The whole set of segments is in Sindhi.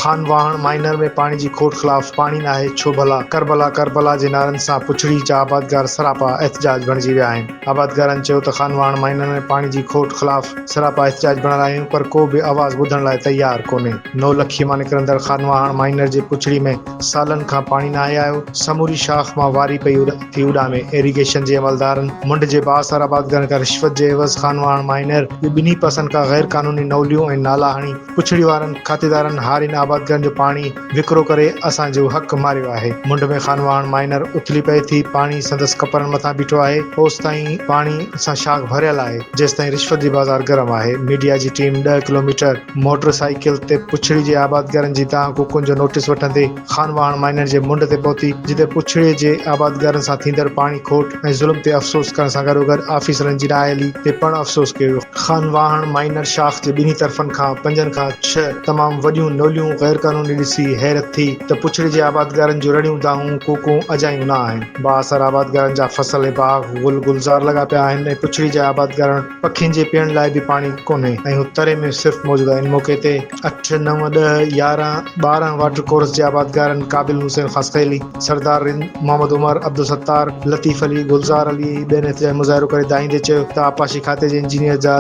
خانواهڻ مائنر ۾ پاڻي جي کوٽ خلاف پاڻي ناهي ڇو ڀلا ڪربلا ڪربلا جي نعرن سان پڇڙي جا آبادگار سراپا احتجاج بڻجي ويا آهن. آبادگارن چيو ته خانواهڻ مائنر ۾ پاڻي جي کوٽ خلاف سراپا احتجاج بڻيل آهيون پر ڪو به آواز ٻڌڻ لاء تيار ڪونهي. نو لکي مان نڪرندڙ خانواهڻ مائنر جي پڇڙي ۾ سالن کان پاڻي ناهي آيو، سموري شاخ مان واري پئي ٿي اڏامي، ايريگيشن جي عملدارن منڍ جي بااثر آبادگارن کان رشوت جي عيوض خانواهڻ مائنر جي ٻنهي پاسن کان غير قانوني نوليون ۽ نالا هڻي پڇڙي وارن کاتيدارن هارين آبادگارن جو پاڻي وڪرو ڪري اسان جو حق ماريو آهي، منڍ ۾ خانواهڻ مائنر اٿلي پئي ٿي، پاڻي سندس ڪپرن مٿان بيٺو آهي، اوستائين پاڻي سان شاخ ڀريل آهي، جيستائين رشوت جي بازار گرم آهي، ميڊيا جي ٽيم ڏهه ڪلوميٽر. موٽر سائيڪل تي پڇڙي جي آبادگارن جي دانهن ڪوڪن جو نوٽيس وٺندي خانواهڻ مائنر جي منڍ تي پهتي جتي پڇڙي جي آبادگارن سان ٿيندڙ پاڻي کوٽ ۽ ظلم تي افسوس ڪرڻ سان گڏوگڏ آفيسرن جي نااهلي تي پڻ افسوس ڪيو ويو. خانواهڻ مائنر شاخ جي ٻنهي طرفن کان پنجن کان ڇهه تمام وڏيون نوليون غيرقانوني ڏسي حيرت ٿي ته پڇڙي جي آبادگارن جون رڙيون دانهون ڪوڪون اجايون نه آهن. بااثر آبادگارن جا فصل ۽ باغ گل گلزار لڳا پيا آهن ۽ پڇڙي جي آبادگارن وٽ پکين جي پيئڻ لاء به پاڻي ڪونهي ۽ هو تري ۾ صرف موجود آهي. ان موقعي تي اٺ، نو، ڏهه، 11، 12 واٽر ڪورس جي آبادگارن قابل حسين خاصخيلي، سردار رند، محمد عمر، عبدالستار، لطيف علي، گلزار علي ۽ ٻين احتجاجي مظاهرو ڪري دانهيندي چيو ته آبپاشي کاتي جي انجنيئر جا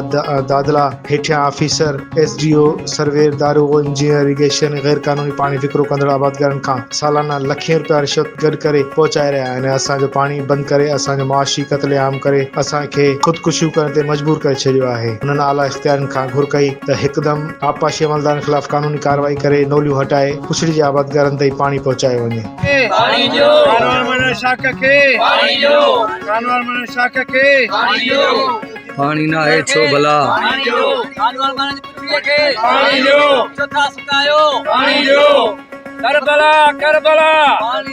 دادلا هيٺيان officer, S D O, surveyor, داروغو، انجنيئر اريگيشن ۽ غير قانوني پاڻي وڪرو ڪندڙ آبادگارن کان سالانه لکين رپيا رشوت گڏ ڪري پهچائي رهيا آهن ۽ اسان جو پاڻي بند ڪري اسان جو معاشي قتل عام ڪري اسان کي خودڪشيون ڪرڻ تي مجبور ڪري ڇڏيو آهي. هنن اعليٰ اختيارين کان گهر ڪئي ته هڪدم آبپاشي عملدارن خلاف قانوني ڪارروائي ڪري نوليون هٽائي پڇڙي جي آبادگارن تائين پاڻي پهچايو وڃي. پاڻي ڏيو ڪانوار مڻ شاخ کي پاڻي ڏيو ڪانوار مڻ شاخ کي پاڻي ڏيو پاڻي ناهي ڇو ڀلا پاڻي ڏيو ڪانوار مڻ جي پڇڙي کي پاڻي ڏيو ڇو ٿا سڪايو پاڻي ڏيو ڪربلا ڪربلا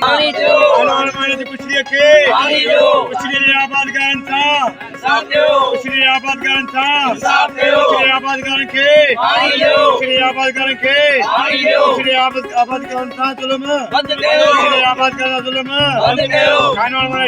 پاڻي ڏيو ڪانوار مڻ جي پڇڙي کي پاڻي ڏيو پڇڙي جي آبادگارن سان انصاف ڪيو پڇڙي جي آبادگارن سان انصاف ڪيو پڇڙي جي آبادگارن کي پاڻي ڏيو پڇڙي جي آبادگارن کي پاڻي ڏيو پڇڙي جي آبادگارن سان ظلم بند ڪيو پڇڙي جي آبادگارن سان ظلم بند ڪيو ڪانوار مڻ